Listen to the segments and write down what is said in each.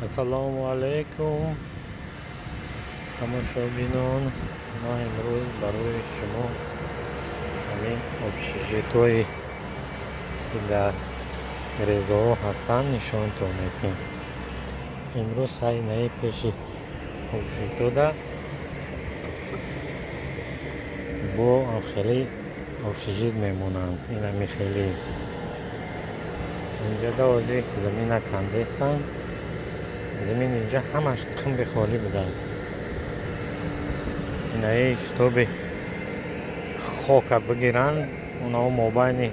Ассалому алайкум, тамошобинон. Мо имрӯз барои шумо ҳамин общежитое, ки дар резоҳо ҳастанд, нишонтон медиҳем. Имрӯз хайнаи пеши общежитода бо хеле общежит мемонанд. Инами хеле инҷода ҳозир замина кандестанд. Замин инҷа ҳамаш қимби холӣ буданд. Инаи шитоби хока бигиранд, онао мобайни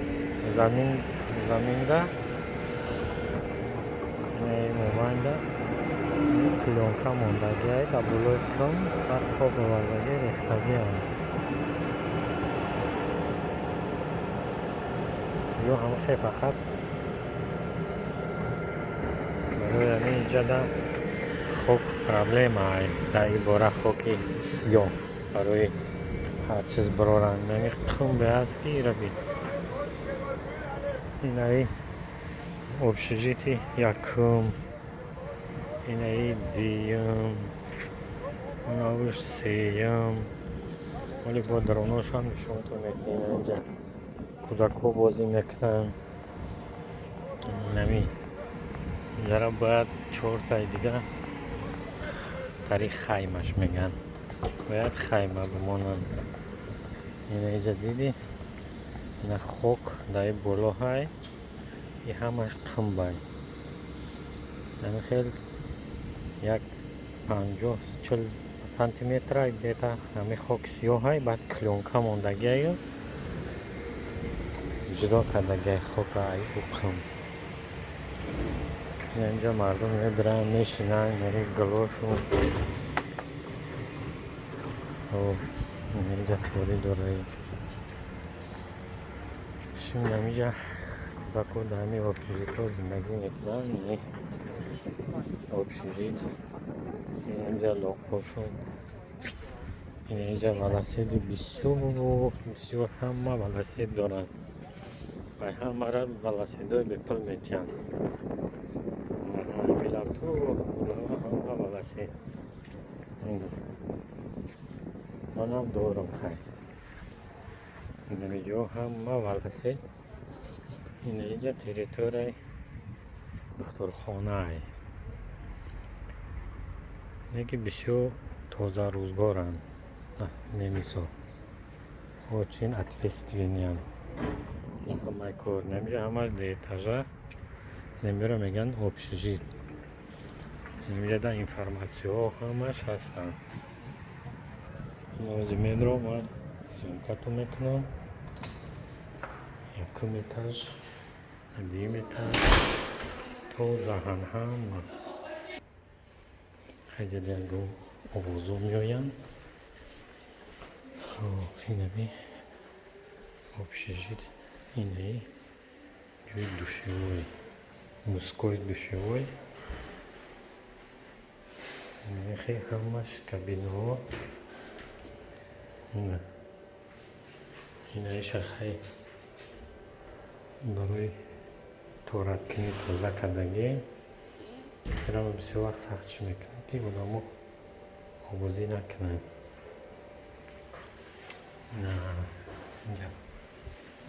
замин заминда, инаи мобайнда плёнка мондагиай дар болои қим, баъд хок овардагӣ рехтагианд. Ё ҳамхе фақат барои ҳамин инҷада хок проблема, дар ибора хоки сиёҳ барои ҳар чиз бироранд. Ҳамин қимбе ҳаст, ки ира бин. Инаи общежити якум, инаи дуюм, инавуш сеюм. Вале бо даруношам нишонтон медиҳем. Инҷа кӯдакҳо бозӣ мекунанд. Инами инҷара бояд чортаи дига тари хаймаш мегӯянд, бояд хайма бимонанд. Ина инҷа дидӣ, ина хок дар боло ҳай, и ҳамаш қимбай. Ҳамин хел як 50-40 сантиметра где-то ҳамин хок сиёҳай, баъд клёнка мондагиаю ҷудо кардагиай хока ай ӯ қим. Инҷа мардум мебиранд, мешинанд, яъне гулошун. Инҷа сворӣ дораи. Шин ҳамиҷа кӯдакҳо дар ҳамин общежитҳо зиндагӣ мекунанд. Общежит инҷа лоқошун, инҷа велосипеди бисёр бисёр, ҳама велосипед доранд ва ҳамаро велосипедҳои бепул метиҳанд. Ҳама велосипед манам дорам. Хай, инамиҷо ҳама велосипед. Инаиҷа территорияи духтурхонаай, не ки бисёр тоза рӯзгоранд. Немисо очень ответственныянд ҳамаи кор. Намиҷа ҳамаш дуэтажа, намиро мегӯянд общежит. Инҷада информатсияҳо ҳамаш ҳастанд. Ҳозир медро ман съёмкато мекунам. Якум этаж, дуюм этаж тозаҳанд ҳама. Хайҷада ягон овозо меоянд. Хоб, инаби общежит, инаи ҷои душевой, мужской душевой. Хе ҳамаш кабинаҳо. Инаи шахай барои тораткунӣ тоза кардагӣ. Инро бисёр вақт сахт чӣ мекунад, ки одамо обозӣ накунанд.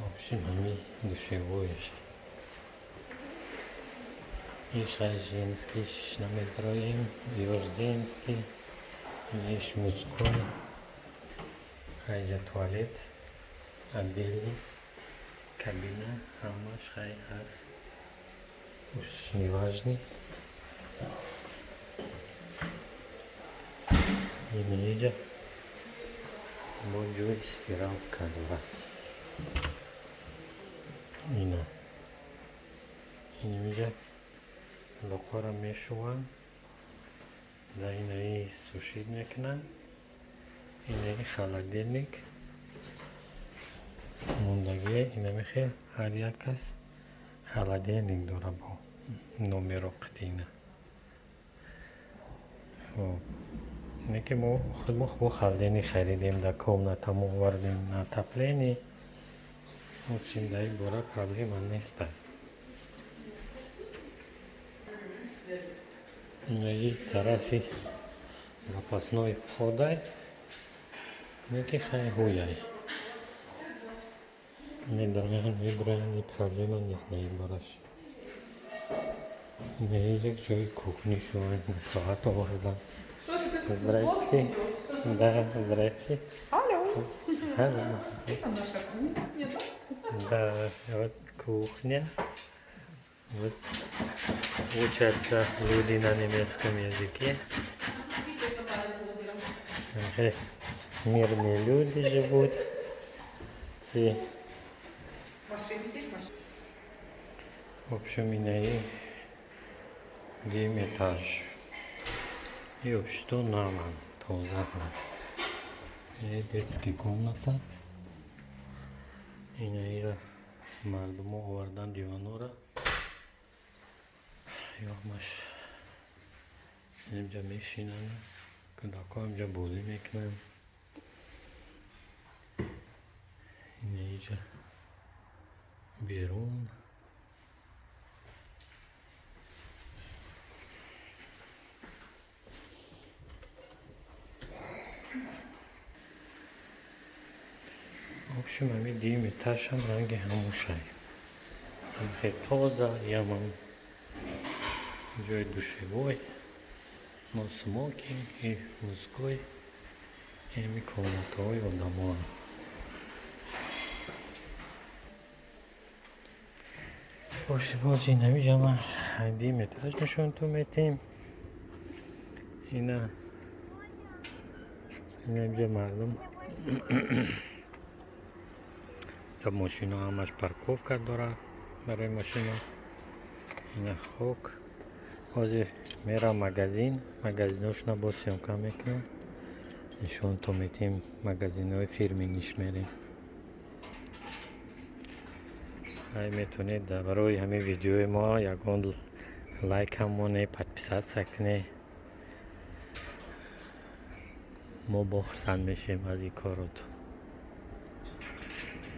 Общем, ҳамин душевояш. Иш хай женский намедроем, ёш женский, иш мужской. Хайҷа туалет отдельный, кабина ҳамаш хай ҳаст. Уш неважный. Инаиҷа бо ҷои стиралка дорад. Ина инамиҷа лоқҳоро мешӯванд, дар инаи сушид мекунанд. Инаи холодильник мондагие. Инамихел ҳар як кас холодильник дора бо номеро қитина. Хоб, не ки мо худмо бо холодильник харидем, дар комнатамо овардем, на отопление. В общем, дар ин бора проблема неста. Инаи тарафи запасной вход ай, неки хай ҳуяй. Медароянд, мебироянд, и проблема нест на ин бораш. Инаи як ҷои кухни шуд, соат овардан. Здрасте. Да, здрасте. Алло. Алло. Это наша кухня, да? Да, вот кухня. Вот учатся люди на немецком языке. Уже мирные люди живут. Все. Машинки, машинки. В общем, инаи дуюм этаж. И что нам тоза. И детский комната. Инаира мардумо овардан диванора. Ёҳмаш инҷа мешинанд, кӯдакҳо инҷа бозӣ мекунанд. Инаиҷа берун. В общем, ҳамин дуюм этажам ранги ҳамушай. Хеле тоза, ямам ҷои душевой, no smoking и мужской, ҳами комнатаҳои одамоа. В общем, ҳозир инамиҷа ман дуюм этаж нишонтон метиҳем. Ина инамиҷа мардум мошино ҳамаш парковка дорад барои мошино. Ина хок. Ҳозир мерам магазин, магазиношона боз съёмка мекунам, нишонтон метиҳем, магазинҳои фирмениш мерем. Ай, метавонед барои ҳамин видеои мо ягон лайкам монед, подписаться кунед. Мо бо хурсанд мешавем аз ин коротон.